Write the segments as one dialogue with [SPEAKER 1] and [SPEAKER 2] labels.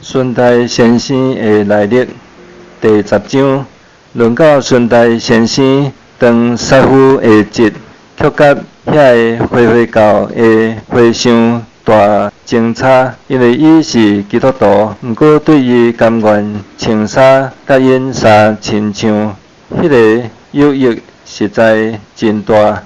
[SPEAKER 1] 孫大先生的來歷第10章，論到孫大先生當殺夫的侄，卻佮遐个回回教的和尚大爭吵，因為伊是基督徒，毋過對伊甘願穿衫佮𪜶相親像，彼個誘惑實在真大。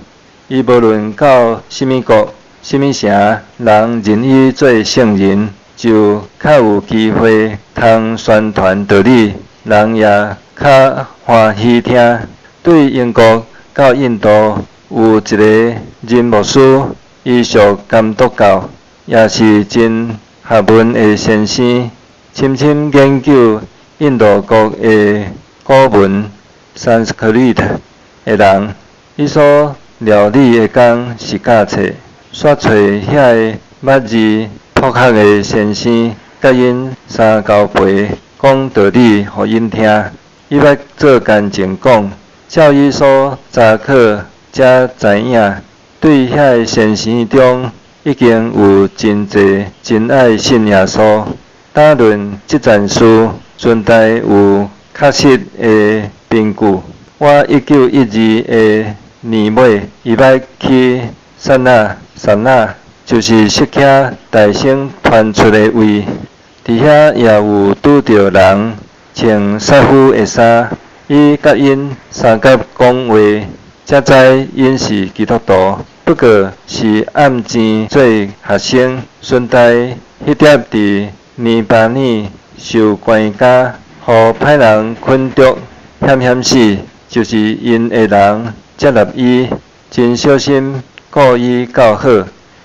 [SPEAKER 1] 伊無論到啥物國、啥物城，人認伊做聖人，就較有機會通宣傳道理，人也較歡喜聽。對英國到印度有一個任牧師，伊屬監督教，也是真學問的先生，深深研究印度國的古文 Sanskrit 的人。伊所料理的工是教冊，煞揣遐个捌字博學的先生，佮𪜶三交陪講道理予𪜶聽。伊捌做見證講，照伊所查考才知影，對遐个先生中已經有真濟真愛信耶穌。單論這件事，孫大有確實的憑據。我1912的年尾，伊捌去薩那，薩那就是釋迦大乘傳出的位，佇遐也有拄著人穿殺夫的衫，伊佮𪜶相佮講話，才知𪜶是基督徒，不過是暗錢做學生。孫大彼碟佇尼巴爾受關監，予歹人睏著，險險死，就是𪜶的人接納伊，真小心顧伊較好。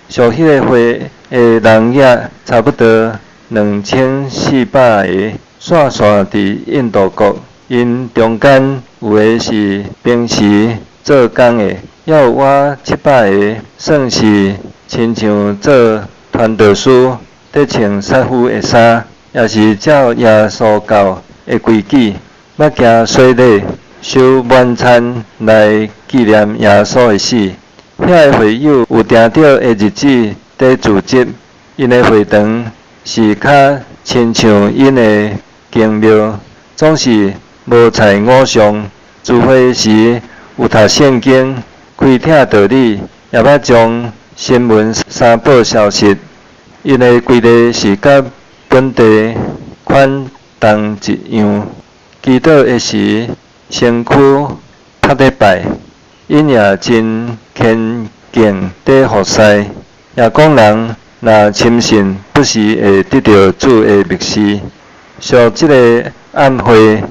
[SPEAKER 1] 屬彼个會的人影差不多2400个，散散佇印度國。𪜶中間有的是平時做工的，猶有倚700个，算是親像做傳道師，佇穿殺夫的衫，也是照耶穌教的規矩，捌行洗禮、守晚餐來紀念耶穌的死。遐个會友有定著的日子佇聚集，𪜶的會堂是較親像𪜶的宮廟，總是無採偶像。聚會時有讀聖經、開聽道理，也捌將新聞三報消息。𪜶的規例是佮本地款同一樣。祈禱的時，身軀趴佇拜，𪜶也真虔敬佇服侍。也講人若深信，不時會得著主的默示。屬這个暗會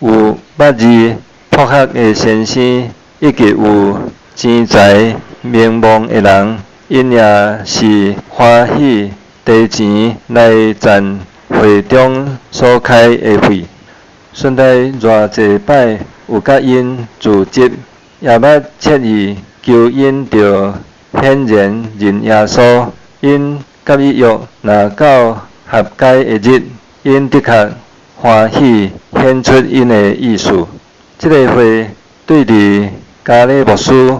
[SPEAKER 1] 有捌字博學的先生，以及有錢財名望的人，𪜶也是歡喜提錢來贊會中所開的費。孫大偌濟擺有佮𪜶聚集，也捌切意求𪜶著顯然認耶穌。𪜶佮伊約，若到合解的日，𪜶的確歡喜顯出𪜶的意思。這个會對佇加勒牧師，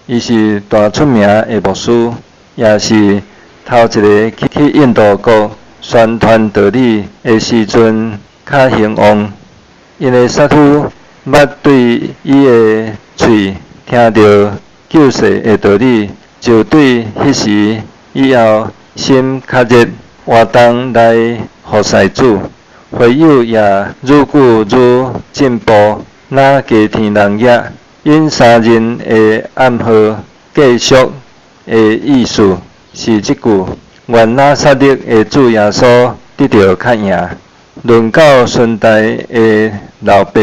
[SPEAKER 1] 伊是大出名的牧師，也是頭一个去印度國宣傳道理的時陣較興旺。𪜶的殺夫捌對伊的喙聽著救世的道理，就對彼時以後心較熱，活動來服侍主。會友也愈久愈進步，若加添人影。𪜶三人的暗號繼續的意思是這句：願拿撒勒的主耶穌得著較贏。論到孫大的老爸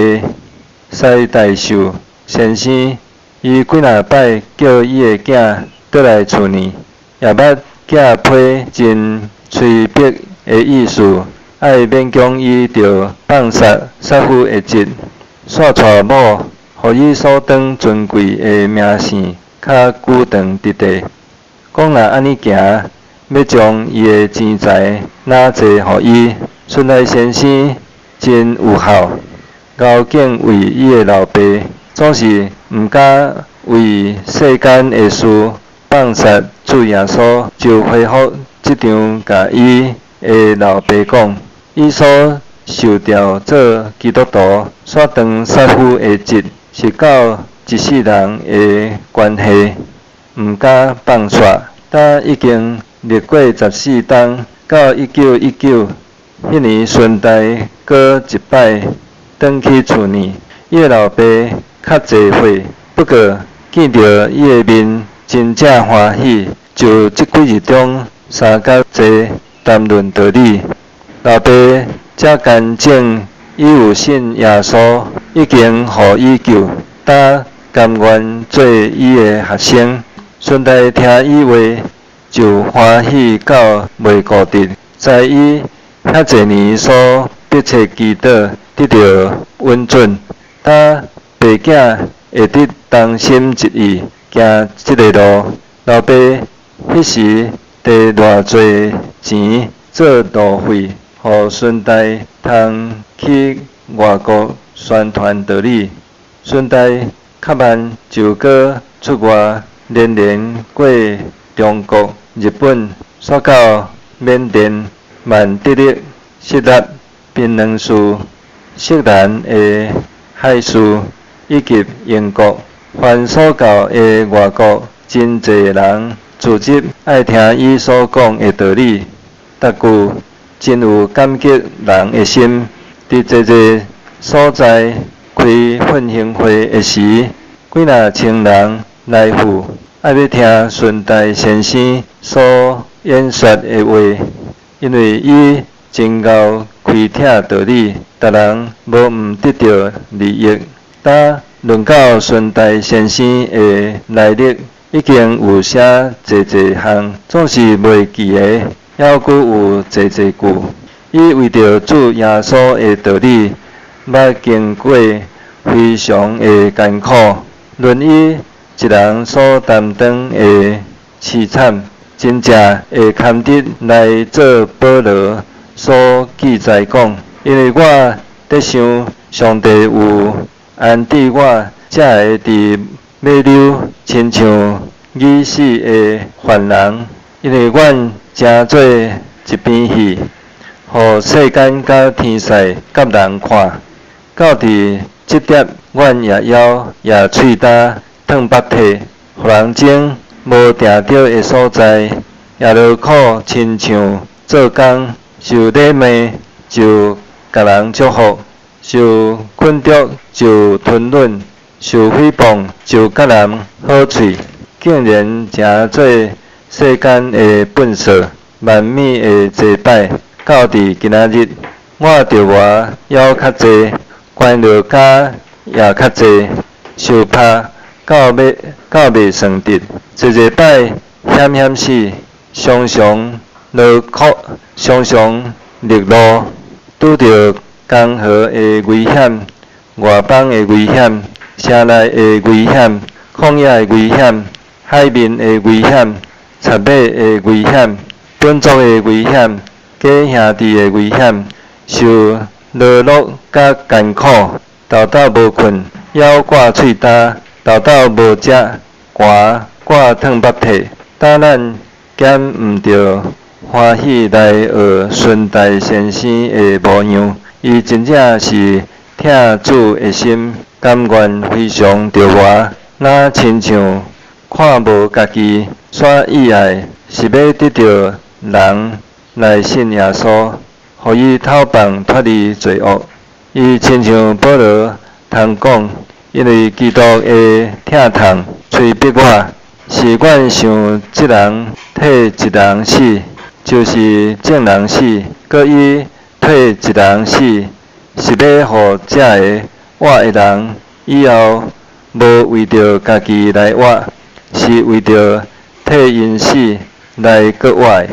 [SPEAKER 1] 西大壽先生，伊幾若擺叫伊的囝倒來厝呢，也捌寄批真催逼的意思，愛勉強伊著放殺殺夫的侄，煞娶某，予伊所當尊貴的名姓較久長佇地。講若按呢行，欲將伊的錢財拿濟予伊。孫大先生真有孝，𠢕敬畏伊的老爸，總是毋敢為世間的事放殺主耶穌，就回覆這樣共伊的老爸講。伊所受召做基督徒，煞當殺夫的職，是佮一世人的關係，毋敢放煞。今已經歷過14冬，到1919彼年，孫大閣一擺轉去厝呢。伊的老爸較濟歲，不過見著伊的面真正歡喜。就這幾日中，相佮坐談論道理。老爸才乾證伊有信耶穌，已經予伊救，今甘願做伊的學生。孫大聽伊話，就歡喜到袂顧得，知伊遐濟年所迫切祈禱得著允准。今爸囝會得同心一意行這个路。老爸彼時提偌濟錢做路費，予孫大通去外國宣傳道理。孫大較慢就閣出外，連連過中國、日本，煞到緬甸、曼德勒、錫臘、檳榔嶼、錫蘭的海事，以及英國。凡所到的外國，真濟人聚集愛聽伊所講的道理，逐句真有感激人的心。佇濟濟所在開奮興會的時，幾若千人來赴，愛欲聽孫大先生所演說的話，因為伊真𠢕開拓道理，逐人無毋得著利益。今論到孫大先生的來歷，已經有寫濟濟項，總是袂記的，猶閣有濟濟句。伊為著主耶穌的道理，捌經過非常的艱苦。論伊一人所擔當的淒慘，真正會堪得來做保羅所記載講，因為我咧想上帝有安置我，才會佇尾溜親像已死的犯人，因為阮成做一邊戲，予世間佮天使佮人看。到佇這點，阮也枵也喙焦，淌腹涕，予人憎，無定著的所在，也勞苦親像做工，受禮罵就共人祝福，受困著就吞忍，受誹謗就佮人好喙，竟然成做世間的糞掃，萬物的祭拜。到佇今仔日，我著磨猶較濟，關落監也較濟，受拍到欲到袂算得，濟濟擺險險死，常常勞苦，常常歷路，拄著江河的危險、外邦的危險、城內的危險、曠野的危險、海面的危險、賊馬的危險、本族的危險、假兄弟的危險，受勞碌佮艱苦，晝晝無睏，枵掛喙焦，晝晝無食，寒掛淌腹涕。今咱減毋著歡喜來學孫大先生的模樣，伊真正是疼主的心，甘願非常著磨，若親像看無家己，煞意愛是欲得著人來信耶穌，予伊透放脫離罪惡。伊親像保羅通講，因為基督的疼痛催逼我，使阮想一人替一人死，就是眾人死；閣伊替一人死，是欲予這个活的人以後無為著家己來活，是為著替𪜶死來閣活的。